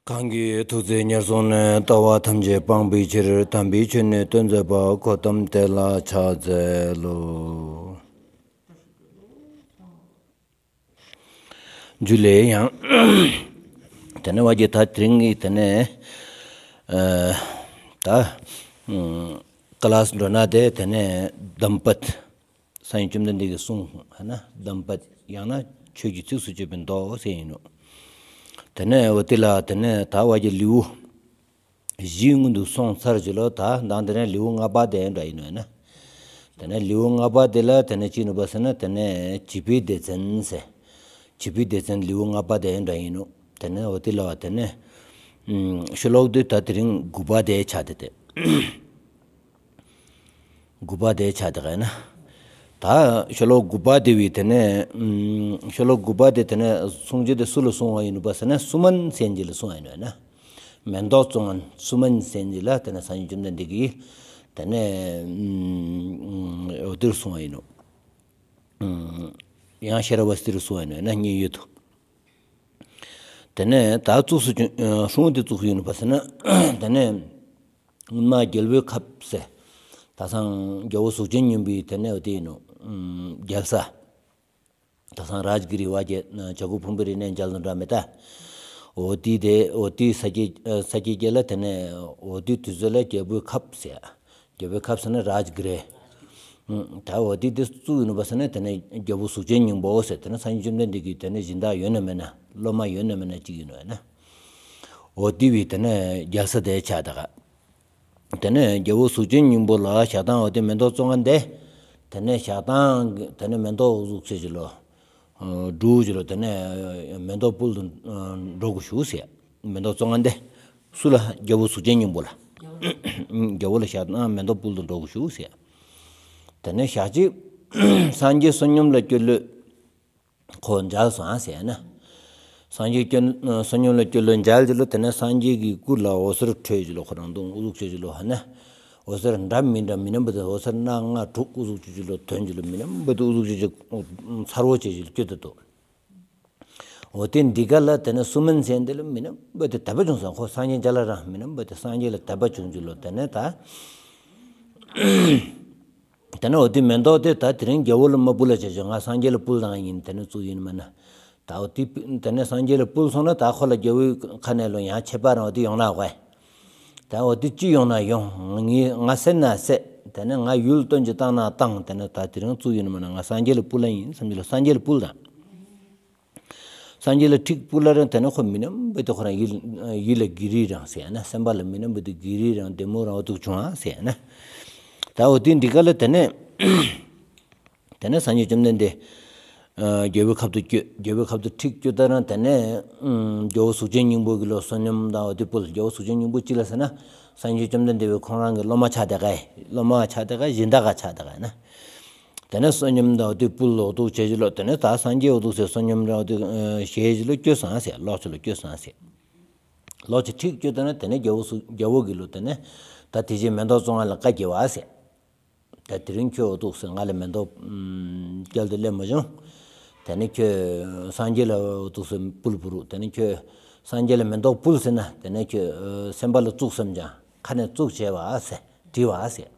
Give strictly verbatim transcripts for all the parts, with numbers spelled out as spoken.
གང་གིས་ཐུགས་བརྩེ་ཉེར་བཟུང་ནས། ལྟ་བ་ཐམས་ཅད་སྤང་བའི་ཕྱིར། དམ་པའི་ཆོས་ནི་སྟོན་མཛད་པ། གོའུ་ཏམ་དེ་ལ་ཕྱག་འཚལ་ལོ། ཇུ་ལེ་ཡང་། དེ་ནས་བ་ཇི་ད་དེ་རིང་གི་དེ་ནས་ཨ་ད་ཨ་ཀ་ལཱས་འགྲོ་ན་དེ་དེ་ནས་དམ་པ་སངས་རྒྱས་བཅོམ་ལྡན་འདས་ཀྱི་གསུང་ཧ་ན་དམ་པ་ཡང་ན་ཆོས་ཀྱི་ཚིགས་སུ་བཅད་པའི་མདོ་ཟེར་ཡིན་ནོ། དེ་ནས་འོ་དེ་ལ་དེ་ནས་ད་བ་ཇི་ལེའུ་བཞི་སྔོན་དུ་སོང་ཚར་ཅི་ལོ། ད་མདང་དེ་ནས་ལེའུ་ལྔ་པ་དེ་འདྲ་ཡིན་ནོ་ན། དེ་ནས་ལེའུ་ལྔ་པ་དེ་ལ་དེ་ནས་ཅི་ནུ་བ་ཟེར་ན་དེ་ནས་བྱིས་པའི་སྡེ་ཚན་ཟེར། བྱིས་པའི་སྡེ་ཚན་ལེའུ་ལྔ་པ་དེ་འདྲ་ཡིན་ནོ། དེ་ནས་འོ་དེ་ལ་བ་དེ་ནས་ཨ་ཤོ་ལོ་ཀ་དེ་ད་དེ་རིང་དགུ་པ་དེ་ཆགས་ཏེ་དེ། དགུ་པ་དེ་ཆགས་ཏེ་ག་ན། ད་ཤོ་ལོ་ཀ་དགུ་པ་དེ་བི་དེ་ནས་ཨ་ཤོ་ལོ་ཀ་དགུ་པ་དེ་དེ་ནས་གསུང་རྒྱུ་དེ་སུ་ལ་གསུང་བ་ཡིན་ནུ་བ་ཟེར་ན་སུ་མན་སེན་ཇི་ལ་གསུང་བ་ཡིན་ནོ་ན། མེ་ཏོག་བཙོང་མཁན་སུ་མན་སེན་ཇི་ལ་དེ་ནས་སངས་རྒྱས་བཅོམ་ལྡན་འདས་ཀྱིས་དེ་ནས་ཨ་འོ་དེར་གསུང་བ་ཡིན་ནོ། ཨ་ཡང་ཤ་ར་བ་སི་ཏི་ལ་གསུང་བ་ཡིན་ནོ་ན་མཉན་ཡོད་དུ། དེ་ནས་ད་བཙུགས་སུ་བྱུང་ཨ་སྲུང་དེ་བཙུགས་སུ་ཡིན་ནུ་བ་ཟེར་ན་དེ་ནས་སྔོན་མ་རྒྱལ་པོའི་ཁབ་ཟེར། ད་སང་རྒྱལ་པོ་གཟུགས་ཅན་སྙིང་པོའི་དེ་ནས་འོ་དེ་ཡིན་ནོ། ཨ་རྒྱལ་ས། ད་སང་རཱཇ་གི་རི་བ་ཇི་ཨ་བྱ་རྒོད་ཕུང་པོའི་རི་ནས་མཇལ་ནོ་འདྲ་མེད་ད། འོ་དེ་དེ་འོ་དེ་ས་སྐྱའི་ཨ་ས་སྐྱའི་རྒྱལ་ལ་དེ་ནས་འོ་དེ་དུས་ཚོད་ལ་རྒྱལ་པོའི་ཁབ་ཟེར། རྒྱལ་པོའི་ཁབ་ཟེར་ན་རཱཇ་གི་རི། ཨ་ད་འོ་དེ་དེ་བཙུགས་ཡིན་ནུ་བ་ཟེར་ན་དེ་ནས་རྒྱལ་པོ་གཟུགས་ཅན་སྙིང་པོ་ཟེར། དེ་ནས་སངས་རྒྱས་བཅོམ་ལྡན་འདས་ཀྱི་དེ་ནས་སྦྱིན་བདག་ཡོད་ན་མེད་ན་སློབ་མ་ཡོད་ན་མེད་ན་གཅིག་ཡིན་ནོ་ན། འོ་དེ་བི་དེ་ནས་རྒྱལ་ས་དེ་ཆགས་ད་ག། དེ་ནས་རྒྱལ་པོ་གཟུགས་ཅན་སྙིང་པོ་ལ་ཞག་དང་འོ་དེ་མེ་ཏོག་བཙོང་མཁན་དེ། དེ་ནས་ཞག་དང་དེ་ནས་མེ་ཏོག་འུ་ཟུག་ཟེར་ཅི་ལོ། ཨ་འབྲུ་ཅི་ལོ་དེ་ནས་མེ་ཏོག་ཕུལ་དུ་ཨ་འགྲོ་དགོས་ཞུ་ཟེར། མེ་ཏོག་བཙོང་མཁན་དེ། སུ་ལ། རྒྱལ་པོ་གཟུགས་ཅན་སྙིང་པོ་ལ། རྒྱལ་པོ་ལ་ཞག་དང་མེ་ཏོག་ཕུལ་དུ་འགྲོ་དགོས་ཞུ་ཟེར། དེ་ནས་ཞག་གཅིག་སངས་རྒྱས་བསོད་སྙོམས་ལ་སྐྱོད་ལོས། ཁོ་མཇལ་སོང་ཨ་ཟེར་ན། སངས་རྒྱས་སྐྱོད་བསོད་སྙོམས་ལ་སྐྱོད་ལོས་མཇལ་ཅི་ལོ། དེ་ནས་སངས་རྒྱས་ཀྱི་སྐུ་ལ་འོད་ཟེར་འཕྲོས་ཅི་ལོ། ཁོ་རང་དུང་འུ་ཟུག་ཅི་ལོ་ཧ་ན། འོད་ཟེར་འདྲ་མི་འདྲ་མི་རྣམ་པ་དེ་འོད་ཟེར་སྣ་ལྔ་དྲུག་འུ་ཟུག་ཅི་ལོ་ཐོན་ཅི་ལོ། མི་རྣམ་པ་དེ་འུ་ཟུག་ཅི་ཅི་མཚར་བོ་ཅི་ཅི་ལོ་སྐྱོད་དེ་འདུག། འོ་དེ་འདི་ག་ལ་དེ་ནས་སུ་མན་སེན་ཇི་ལ་མི་རྣམ་པ་དེ་དད་པ་བྱུང་སོང་། ཁོ་སངས་རྒྱས་མཇལ་ལ་རང་མི་རྣམ་པ་དེ་སངས་རྒྱས་ལ་དད་པ་བྱུང་ཅི་ལོ། དེ་ནས་ད། དེ་ནས་འོ་དེ་མེ་ཏོག་དེ་ད་དེ་རིང་རྒྱལ་པོ་ལ་མ་ཕུལ་ལ་བྱས་བྱས་ང་སངས་རྒྱས་ལ་ཕུལ་བཏང་ཡིན། དེ་ནས་བཙུགས་ཡིན་མ་ན། ད་འོ་དེ་དེ་ནས་སངས་རྒྱས་ལ་ཕུལ་སོང་ན་ད་ཁོ་ལ་རྒྱལ་པོའི་ཁ་ནས་ལོ་ཡང་ཆད་པ་རང་འོ་དེ་ཡོང་ན་གོ་ཨེ། ད་འོ་དེ་ཅི་ཡོང་ན་ཡོང་། ངས་ང་སད་ན་སད། དེ་ནས་ང་ཡུལ་སྟོན་ཅིག་བཏང་ན་བཏང་། དེ་ནས་ད་དེ་རིང་བཙུགས་ཡིན་མ་ན་ང་སངས་རྒྱས་ལ་ཕུལ་ལ་ཡིན་བསམ་གྱི་ལོ། སངས་རྒྱས་ལ་ཕུལ་དང་། སངས་རྒྱས་ལ་ཁྲིག་ཕུལ་ལ་རང་དེ་ནས་ཁོ་མི་རྣམ་པ་དེ་ཁོ་རང་ཡིད་ཡིད་ལ་གི་རི་རང་ཟེར་ན། སེམས་པ་ལ་མི་རྣམ་པ་དེ་གི་རི་རང་བདེ་མོ་རང་འོ་དུ་བྱུང་ཨ་ཟེར་ན། ད་འོ་དེ་འདི་ག་ལ་དེ་ནས་དེ་ནས་སངས་རྒྱས་བཅོམ་ལྡན་འདས་ཨ་རྒྱལ་པོའི་ཁབ་ཏུ་བསྐྱོད། རྒྱལ་པོའི་ཁབ་ཏུ་ཁྲིག་བསྐྱོད་ད་རང་དེ་ནས་ཨ་རྒྱལ་པོ་གཟུགས་ཅན་སྙིང་པོ་གི་ལོ་བསོད་སྙོམས་དང་འོ་དེ་ཕུལ། རྒྱལ་པོ་གཟུགས་ཅན་སྙིང་པོ་ཅི་ལ་ཟེར་ན་སངས་རྒྱས་བཅོམ་ལྡན་འདས་པའི་ཁོང་རང་གི་སློབ་མ་ཆགས་དེ་ག་ཨེ། སློབ་མ་ཆགས་དེ་ག་ཨེ། སྦྱིན་བདག་ག་ཆགས་དེ་ག་ཨེ་ན། དེ་ནས་བསོད་སྙོམས་དང་འོ་དེ་ཕུལ་ལོ་འོ་དུ་བྱས་ཅི་ལོ། དེ་ནས་ད་སངས་རྒྱས་འོ་དུ་ཟེར་བསོད་སྙོམས་རང་འོ་དུ་ཨ་བཞེས་ཅི་ལོ་བསྐྱོད་སོང་ཟེར། ལོག་ཅི་ལོ་བསྐྱོད་སོང་ཟེར། ལོག་ཅི་ཁྲིག་བསྐྱོད་ད་ན་དེ་ནས་རྒྱལ་པོ་སུ་རྒྱལ་པོ་གི་ལོ་དེ་ནས་ད་དེ་རྗེས་མེ་ཏོག་བཙོང་མཁན་ལ་བཀའ་བསྐྱལ་བ་ཟེར། ད་དེ་རིང་ཁྱོད་འོ་དུ་ཟེར་ང་ལ་མེ་ཏོག་ཨམ་བསྐྱལ་ཏེ་སླེབས་མ་བྱུང་། དེ་ནས་ཁྱོད་སངས་རྒྱས་ལ་འོ་དུ་ཟེར་ཕུལ་བུ་རུ། དེ་ནས་ཁྱོད་སངས་རྒྱས་ལ་མེ་ཏོག་ཕུལ་ཟེར་ན་དེ་ནས་ཁྱོད་ཨ་སེམས་པ་ལ་བཙུགས་སམ་ཅང་ཁ་ནས་བཙུགས་བྱས་བ་ཟེར་དྲིས་བ་ཟེར།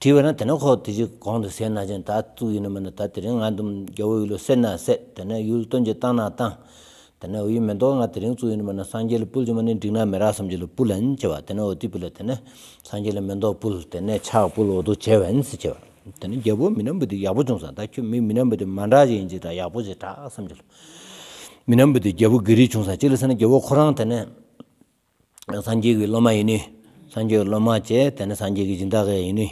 དྲིས་པ་ན་དེ་ནས་ཁོ་དེ་ཅིག་གོང་དུ་ཟེར་ན་ཅན་ད་བཙུགས་ཡིན་ན་མ་ན། ད་དེ་རིང་ང་དུམ་རྒྱལ་པོ་ཡུལ་ལོ་སད་ན་སད། དེ་ནས་ཡུལ་སྟོན་ཅིག་བཏང་ན་བཏང་། དེ་ནས་འོ་ཡི་མེ་ཏོག་ང་དེ་རིང་བཙུགས་ཡིན་ན་མ་ན་སངས་རྒྱས་ལ་ཕུལ་ཅི་མ་ནི་འགྲིག་ན་མེད་ར་བསམ་གྱི་ལོ་ཕུལ་ལན་བྱས་བ། དེ་ནས་འོ་དེ་ཕུལ་ལ་དེ་ནས་སངས་རྒྱས་ལ་མེ་ཏོག་ཕུལ། དེ་ནས་ཕྱག་ཕུལ་འོ་དུ་བྱས་བ་ཡིན་ཟེར་བྱས་བ། དེ་ནས་རྒྱལ་པོ་མི་རྣམ་པ་དེ་ཡག་པོ་བྱུང་ས། ད་ཁྱོད་མི་མི་རྣམ་པ་དེ་མ་འདྲ་ཅིག་ཡིན་ཅིག་ད་ཡག་པོ་ཅིག་དྲག་བསམ་གྱི་ལོ། མི་རྣམ་པ་དེ་རྒྱལ་པོ་གི་རི་བྱུང་ས་ཅི་ལ་ཟེར་ན་རྒྱལ་པོ་ཁོ་རང་དེ་ནས་སངས་རྒྱས་ཀྱི་སློབ་མ་ཡིན་ནི། སངས་རྒྱས་ཀྱི་སློབ་མ་བྱས་དེ་ནས་སངས་རྒྱས་ཀྱི་སྦྱིན་བདག་ག་ཡིན་ནི།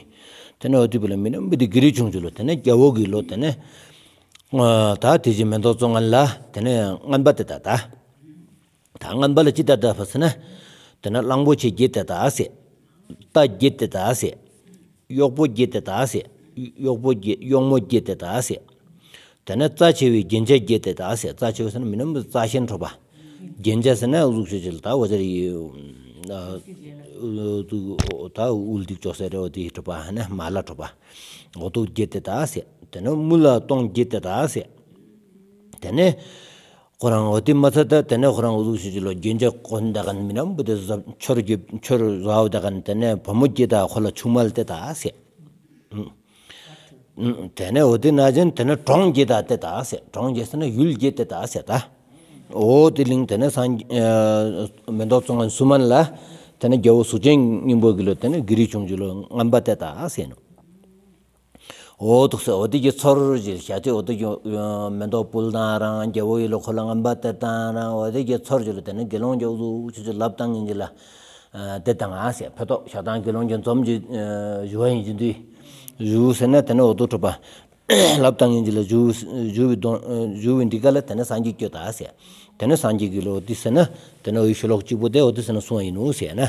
དེ་ནས་འོ་དེ་ཕུལ་ལ་མི་རྣམ་པ་དེ་གི་རི་བྱུང་ཅི་ལོ། དེ་ནས་རྒྱལ་པོ་གི་ལོ་དེ་ནས་ཨ་ད་དེ་རྗེས་མེ་ཏོག་བཙོང་མཁན་ལ་དེ་ནས་རྔན་པ་དེ་ད་ད་ད་རྔན་པ་ལ་ཅི་ད་ད་ཕ་ཟེར་ན། དེ་ནས་གླང་པོ་ཆེ་བརྒྱད་དེ་ད་ཟེར། རྟ་བརྒྱད་དེ་ད་ཟེར། གཡོག་པོ་བརྒྱད་དེ་ད་ཟེར། གཡོག་པོ་བརྒྱད་གཡོག་མོ་བརྒྱད་དེ་ད་ཟེར། དེ་ནས་རྩ་ཆེ་བའི་རྒྱན་ཆ་བརྒྱད་དེ་ད་ཟེར། རྩ་ཆེ་བ་ཟེར་ན་མི་རྣམ་པ་རྩ་ཆེན་ཁྲོ་བ། རྒྱན་ཆ་ཟེར་ན་འུ་ཟུག་ཆེ་ཆེ་ལ་ད་འོ་ཟེར་ཡི། ཨ་ད་དབུལ་སྡིག་ཅོག་ཟེར་རེ་འོ་དེ་ཁྲོ་བ་ཧ་ན་མ་ལ་ཁྲོ་བ། འོ་དུ་བརྒྱད་དེ་ད་ཟེར། དེ་ནས་དམུ་ལ་སྟོང་བརྒྱད་དེ་ད་ཟེར། དེ་ནས་ ཁོ་རང་འོ་དེ་མ་ཚད་ད་དེ་ནས་ཁོ་རང་འུ་ཚུགས་ཤིག་ཅིག་ལོ་རྒྱན་ཆ་གོན་ད་མཁན་མི་ནམ་བུ་དེ་ཆོར་གྱི་ཆོར་ཟ་བ་ད་མཁན་དེ་ནས་བུ་མོ་སྐྱེས་ད་ཁོ་ལ་ཆུང་མ་ལ་སྟེར་ད་ཟེར། དེ་ནས་འོ་དེ་ན་བཞིན་དེ་ནས་གྲོང་སྐྱེས་ད་སྟེར་ད་ཟེར། གྲོང་སྐྱེས་ཟེར་ན་ཡུལ་སྐྱེས་སྟེར་ད་ཟེར་ད། འོ་དེ་གླིང་དེ་ནས་སངས་ཨ་མེ་ཏོག་བཙོང་མཁན་སུ་མན་ལ་དེ་ནས་རྒྱལ་པོ་གཟུགས་ཅན་སྙིང་པོ་གི་ལོ་དེ་ནས་གི་རི་ཆུང་ཅིག་ལོ་རྔམ་པ་སྟེར་ད་ཟེར་ནོ། འོ་འདུག་ཟེར། འོ་དེ་གི་ཚོར་ཞིག་ཞག་ཅིག་འོ་དེ་གི་མེ་ཏོག་ཕུལ་དང་རང་རྒྱལ་པོ་ཡི་ལོ་ཁོ་ལ་རྔམ་པ་སྟེར་དང་རང་འོ་དེ་གི་ཚོར་ཞིག་ལོ་དེ་ནས་དགེ་སློང་གི་འུ་ཚུགས་ཤིག་ཅིག་ལབ་བཏང་ཡིན་ཅིག་ལ་ཨ་དེ་དང་ཨ་ཟེར། ཕེ་ཏོག་ཞག་དང་དགེ་སློང་གི་འཛོམས་ཀྱི་ཨ་ཞུ་བ་ཡིན་ཅིག་འདུག་ཞུ་ཟེར་ན་དེ་ནས་འོ་དེ་གྲུབ་པ་ལབ་བཏང་ཡིན་ཅིག་ལ་ཞུ་ཞུ་བའི་དོན་ཨ་ཞུ་བའི་འདི་ག་ལ་དེ་ནས་སངས་རྒྱས་སྐྱོད་ད་ཟེར། དེ་ནས་སངས་རྒྱས་ཀྱི་ལོ་འདི་ཟེར་ན་དེ་ནས་འོ་ཤོ་ལོ་ཀ་གཅིག་པོ་དེ་འོ་དེ་ཟེར་ན་གསུངས་པ་ཡིན་ནོ་ཟེར་ན།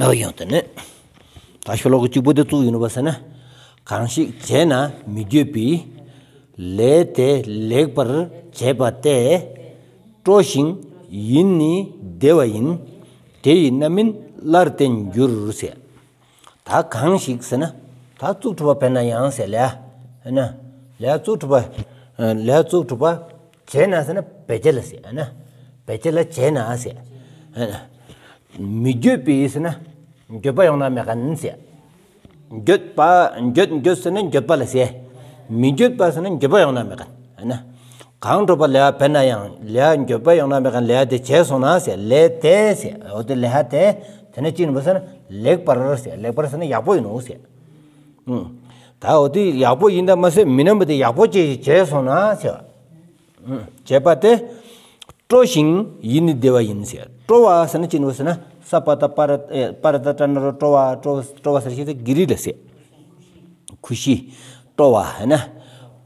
ཨོ་ཡང་དེ་ནས་ད་ཤོ་ལོ་ཀ་གཅིག་པོ་དེ་བཙུགས་ཡིན་ནོ་བ་ཟེར་ན། གང་ཞིག་བྱས་ན་མི་འགྱོད་པའི། ལས་དེ་ལེགས་པར་བྱས་པ་སྟེ། སྤྲོ་ཞིང་ཡིད་ནི་བདེ་བ་ཡིན། དེ་ཡི་རྣམ་སྨིན་སླར་བསྟེན་འགྱུར་ཟེར། ད་གང་ཞིག་ཟེར་ན་ད་བཙུགས་ཐུབ་པ་བས་ན་ཡང་ཟེར་ལས་ཨ་ན་ལས་བཙུགས་ཐུབ་པ་ལས་བཙུགས་ཐུབ་པ་བྱས་ན་ཟེར་ན་བེད་སྤྱད་ལ་ཟེར་ཨ་ན་བེད་སྤྱད་ལ་བྱས་ན་ཟེར་ཨ་ན། མི་འགྱོད་པའི་ཟེར་ན་འགྱོད་པ་ཡོང་ན་མེད་མཁན་ཟེར། འགྱོད་པ་འགྱོད་འགྱོད་ཟེར་ན་འགྱོད་པ་ལ་ཟེར། མི་འགྱོད་པ་ཟེར་ན་འགྱོད་པ་ཡོང་ན་མེད་མཁན་ཨ་ན། གང་འགྲོ་བ་ལས་བས་ན་ཡང་ལས་འགྱོད་པ་ཡོང་ན་མེད་མཁན་ལས་དེ་བྱས་སོང་ན་ཟེར་ལས་དེ་ཟེར་འོ་དེ་ལས་དེ་དེ་ནས་ཅི་ཡིན་པ་ཟེར་ན་ལེགས་པར་ཟེར་ལེགས་པར་ཟེར་ན་ཡག་པོ་ཡིན་ནོ་ཟེར། ཨུམ། ད་འོ་དེ་ཡག་པོ་ཡིན་ད་མ་ཟད་མི་རྣམ་པ་དེ་ཡག་པོ་བྱས་བྱས་སོང་ན་ཟེར། ཨུམ། བྱས་པ་དེ་སྤྲོ་ཞིང་ཡིད་ནི་བདེ་བ་ཡིན་ཟེར། སྤྲོ་བ་ཟེར་ན་ཅི་ཡིན་ནོ་ཟེར་ན་ས་པ་ཏ་པ་ར་ཨེ་པ་ར་ཏ་ཏྲ་ན་རོ་སྤྲོ་བ་སྤྲོ་སྤྲོ་བ་ཟེར་ཞིག་དེ་གི་རི་ལ་ཟེར། ཁུ་ཤི། སྤྲོ་བ་ཧེ་ན།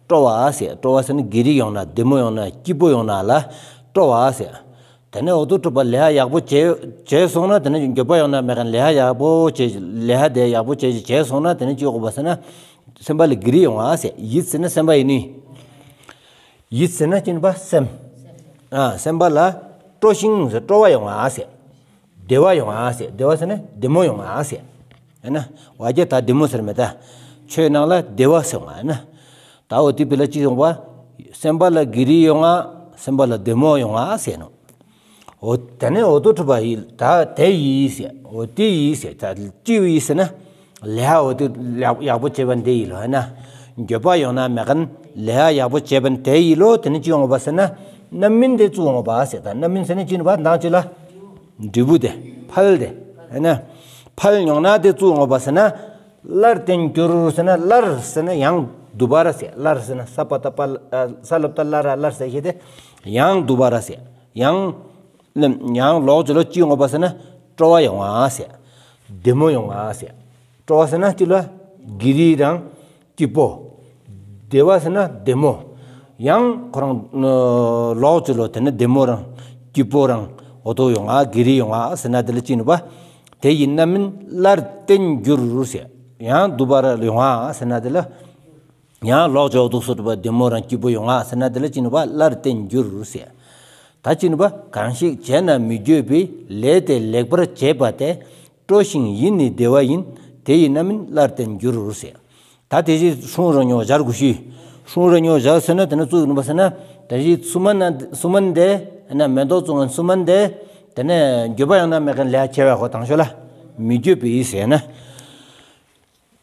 སྤྲོ་བ་ཟེར། སྤྲོ་བ་ཟེར་ན་གི་རི་ཡོང་ན་བདེ་མོ་ཡོང་ན་སྐྱིད་པོ་ཡོང་ན་ལ་སྤྲོ་བ་ཟེར། དེ་ནས་འོ་དོ་གྲུབ་པ་ལས་ཡག་པོ་བྱས་བྱས་སོང་ན་དེ་ནས་འགྱོད་པ་ཡོང་ན་མེད་མཁན་ལས་ཡག་པོ་བྱས་ལས་དེ་ཡག་པོ་བྱས་བྱས་སོང་ན་དེ་ནས་ཅི་ཡོང་བ་ཟེར་ན། སེམས་པ་ལ་གི་རི་ཡོང་བ་ཟེར། ཡིད་ཟེར་ན་སེམས་པ་ཡིན་ནི། ཡིད་ཟེར་ན་ཅི་ཡིན་པ་སེམས། ཨ་སེམས་པ་ལ་སྤྲོ་ཞིང་ཟེར་སྤྲོ་བ་ཡོང་བ་ཟེར། བདེ་བ་ཡོང་ང་ཟེར། བདེ་བ་ཟེར་ན་བདེ་མོ་ཡོང་ང་ཟེར། ཨ་ན། བ་རྒྱ་ད་བདེ་མོ་ཟེར་མེད་ད། ཆོས་ནང་ལ་བདེ་བ་ཟེར་བ་ཨ་ན། ད་འོ་དེ་བི་ལ་ཅི་ཡོང་བ། སེམས་པ་ལ་གི་རི་ཡོང་ང་། སེམས་པ་ལ་བདེ་མོ་ཡོང་ང་ཟེར་ནོ། འོ་དེ་ནས་འོ་དོ་གྲུབ་པ་ཡི་ད་དེ་ཡིས་ཟེར། འོ་དེ་ཡིས་ཟེར། ད་ཅི་ཡིས་ཟེར་ན། ལས་འོ་དེ་ཡག་ཡག་པོ་བྱས་པ་དེ་ཡིས་ལོ་ཨ་ན། འགྱོད་པ་ཡོང་ན་མེད་མཁན་ལས་ཡག་པོ་བྱས་པ་དེ་ཡིས་ལོ། དེ་ནས་ཅི་ཡོང་བ་ཟེར་ན། རྣམ་སྨིན་དེ་བཙུགས་ཡོང་བ་ཟེར། ད་རྣམ་སྨིན་ཟེར་ན་ཅི་ཡིན་པ་མདང་ཅི་ལ། འབྲས་བུ་དེ། ཕལ་དེ། ཨ་ན། ཕལ་ཡོང་ན་དེ་བཙུགས་ཡོང་བ་ཟེར་ན། སླར་བསྟེན་འགྱུར་ཟེར་ན་སླར་ཟེར་ན་ཡང་དུ་བ་ར་ཟེར། སླར་ཟེར་ན་ས་པ་ཏ་པ་ལ་ཨ་ས་ལ་པ་ཏ་སླར་ར་སླར་ཟེར་ཞེས་ཏེ་ཡང་དུ་བ་ར་ཟེར། ཡང་ལམ་ཡང་ལོག་ཅི་ལོ་ཅི་ཡོང་བ་ཟེར་ན་སྤྲོ་བ་ཡོང་ང་ཟེར། བདེ་མོ་ཡོང་ང་ཟེར། སྤྲོ་བ་ཟེར་ན་ཅི་ལོ་གི་རི་རང་སྐྱིད་པོ། བདེ་བ་ཟེར་ན་བདེ་མོ། ཡང་ཁོ་རང་ལོག་ཅི་ལོ་དེ་ནི་བདེ་མོ་རང་སྐྱིད་པོ་རང་འོ་དོ་ཡོང་ང་གི་རི་ཡོང་ང་ཟེར་ན་དེ་ལ་ཅི་ནུ་བ། དེ་ཡི་རྣམ་སྨིན་སླར་བསྟེན་འགྱུར་ཟེར། ཡང་དུ་བ་ར་ཡོང་ང་ཟེར་ན་དེ་ལ། ཡང་ལོག་ཅི་ལོ་འདུག་སོ་དུ་བ་བདེ་མོ་རང་སྐྱིད་པོ་ཡོང་ང་ཟེར་ན་དེ་ལ་ཅི་ནུ་བ་སླར་བསྟེན་འགྱུར་ཟེར། ད་ཅི་ནུ་བ་གང་ཞིག་བྱས་ན་མི་འགྱོད་པའི། ལས་དེ་ལེགས་པར་བྱས་པ་སྟེ། སྤྲོ་ཞིང་ཡིད་ནི་བདེ་བ་ཡིན། དེ་ཡི་རྣམ་སྨིན་སླར་བསྟེན་འགྱུར་ཟེར། ད་དེ་བཞིན་སྲུང་ར་ཉོ་བྱར་གུ་ཤི། སྲུང་ར་ཉོ་བྱར་ཟེར་ན་དེ་ནི་བཙུགས་ནུ་བ་ཟེར་ན་དེ་བཞིན་སུ་མན་ན་སུ་མན་དེ་ན་མེ་ཏོག་བཙུགས་ན་སུ་མན་དེ་དེ་ནི་འགྱོད་པ་ཡོང་ན་མེད་མཁན་ལས་ཆེ་བ་ཁོ་དང་ཤོ་ལ་མི་འགྱོད་པའི་ཟེར་ན།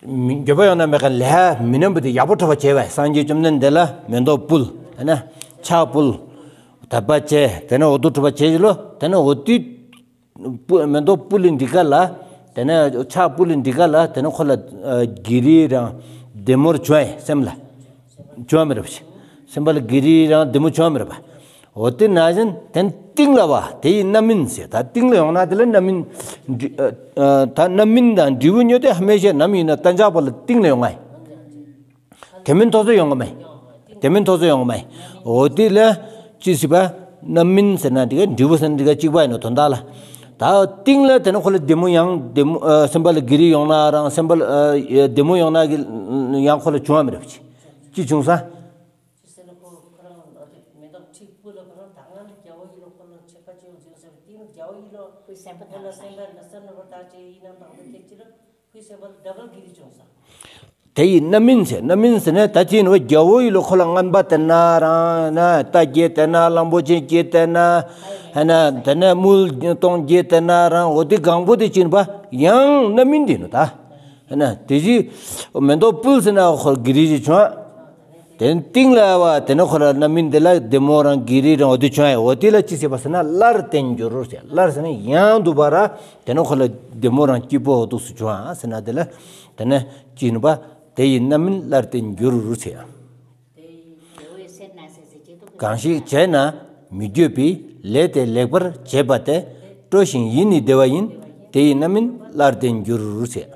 མི་འགྱོད་པ་ཡོང་ན་མེད་མཁན་ལས་མི་རྣམ་པ་དེ་ཡག་པོ་གྲུབ་པ་བྱས་པས། སངས་རྒྱས་བཅོམ་ལྡན་འདས་ལ་མེ་ཏོག་ཕུལ། ཨ་ན། ཕྱག་ཕུལ། དད་པ་བྱས། དེ་ནས་འོ་དོ་གྲུབ་པ་བྱས་ལོ། དེ་ནས་འོ་དེ་ཕུ་མེ་ཏོག་ཕུལ་ལི་འདི་ག་ལ། དེ་ནས་ཕྱག་ཕུལ་ལི་འདི་ག་ལ། དེ་ནས་ཁོ་ལ་ཨ་གི་རི་རང་བདེ་མོར་བྱུང་ཡ་སེམས་ལ། བྱུང་བ་མི་རབས་ཤིག་སེམས་པ་ལ་གི་རི་རང་བདེ་མོ་བྱུང་བ་མི་རབས། འོ་དེ་ན་བཞིན་དེ་གཏིང་ལ་བ་དེ་ཡི་རྣམ་སྨིན་ཟེར། ད་གཏིང་ལ་ཡོང་ན་དེ་ལ་རྣམ་སྨིན་འབྲས་ཨ་ཨ་ད་རྣམ་སྨིན་དང་འབྲས་བུ་ཉོ་དེ་ཧ་མེ་ཤ་ནམ་ཡིན་ན་གཏན་འཇགས་པ་ལ་གཏིང་ལ་ཡོང་ངའི། དེ་མིན་ཐོག་ཚོད་ཡོང་གི་མེད། དེ་མིན་ཐོག་ཚོད་ཡོང་གི་མེད། འོ་དེ་ལ་ཅི་ཟེར་བ་རྣམ་སྨིན་ཟེར་ན་འདི་ག་འབྲས་བུ་ཟེར་ན་འདི་ག་གཅིག་པ་ཡིན་ནོ་དོན་དག་ལ། ད་གཏིང་ལ་དེ་ནི་ཁོ་ལ་བདེ་མོ་ཡང་བདེ་མོ་ཨ་སེམས་པ་ལ་གི་རི་ཡོང་ན་རང་སེམས་པ་ལ་ཨ་བདེ་མོ་ཡོང་ན་གི་ཡང་ཁོ་ལ་བྱུང་བ་མི་རབས་ཅི་ཅི་བྱུང་ས། ཅི་ཟེར་ན་ཁོ་ཁོ་རང་ཨ་དེ་མེ་ཏོག་ཁྲིག་པོ་ལ་ཁོ་རང་ད་ང་ལ་རྒྱལ་བོ་ཡིན་ལོ། ཁོ་ལ་ཆད་པ་ཅི་ཡོང་ཟེར་ཟེར་ཏེ་རྒྱལ་བོ་ཡིན་ལོ། ཁོའི་སེམས་པ་ཁོ་ལ་སེམས་པ་ལ་སེམས་ནོར་བ་ད་ཅི་ཡིན་ན་མང་པོ་ཐེག་ཅི་ལོ། ཁོའི་སེམས་པ་ལ་ཌབ་བལ་གི་རི་བྱུང་ས། དེ་ཡི་རྣམ་སྨིན་ཟེར། རྣམ་སྨིན་ཟེར་ན་ད་ཅི་ནོ་རྒྱལ་པོ་ཡི་ལོ་ཁོ་ལ་རྔོན་པ་དེ་ན་རང་ན་རྟ་བརྒྱད་དེ་ན་གླང་པོ་ཆེ་བརྒྱད་དེ་ན་ཧ་ན་དེ་ན་དམུལ་སྟོང་བརྒྱད་དེ་ན་རང་འོ་དེ་གང་པོ་དེ་ཅི་ནོ་པ་ཡང་རྣམ་སྨིན་དེ་ནོ་ད། ཧ་ན་དེ་ཅི་མེ་ཏོག་ཕུལ་ཟེར་ན་ཁོ་གི་རི་ཅིག་བྱུང་། དེ་ནི་སྟེང་ལ་བ་དེ་ནི་ཁོ་ལ་རྣམ་སྨིན་དེ་ལ་བདེ་མོ་རང་གི་རི་རང་འོ་དེ་བྱུང་ཡ། འོ་དེ་ལ་ཅི་ཟེར་བ་ཟེར་ན་སླར་བརྟན་འགྱུར་རོ་ཟེར། སླར་ཟེར་ན་ཡང་དུ་བ་ར་དེ་ནི་ཁོ་ལ་བདེ་མོ་རང་སྐྱིད་པོ་འོ་དུ་སུ་བྱུང་ཡ་ཟེར་ན་དེ་ལ་དེ་ནི་ཅི་ནོ་པ་དེ་ཡི་རྣམ་སྨིན་སླར་བརྟན་འགྱུར་རོ་ཟེར། གང་ཞིག་བྱས་ན་མི་འགྱོད་པའི་ལས་དེ་ལེགས་པར་བྱས་པ་སྟེ། སྤྲོ་ཞིང་ཡིད་ནི་བདེ་བ་ཡིན། དེ་ཡི་རྣམ་སྨིན་སླར་བརྟན་འགྱུར་ཟེར།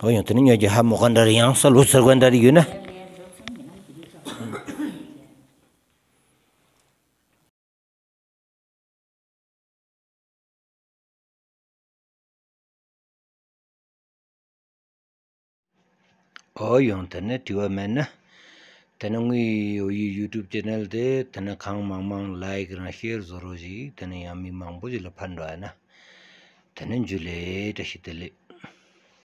འོ་ཡང་དེ་ནི་ཉོ་རྒྱུ་ཧ་མོ་ག་འདྲ་རེ་ཡང་ས་ལུ་ཚར་ག་འདྲ་རེ་ཡོད་ན། འོ་ཡང་དེ་ནི་དྲི་བ་མེད་ན། དེ་ནི་ངའི་འོ་ཡི་ཡུ་ཊུབ་ཅེ་ནལ་དེ་དེ་ནི་གང་མང་མང་ལའིཀ་རང་ཤེར་བཟོ་རོགས་ཞིག་དེ་ནི་ཡང་མི་མང་པོ་ཞིག་ལ་ཕན་འགྲོ་ཡ་ན། དེ་ནི་འཇུ་ལེ་བཀྲ་ཤིས་བདེ་ལེགས།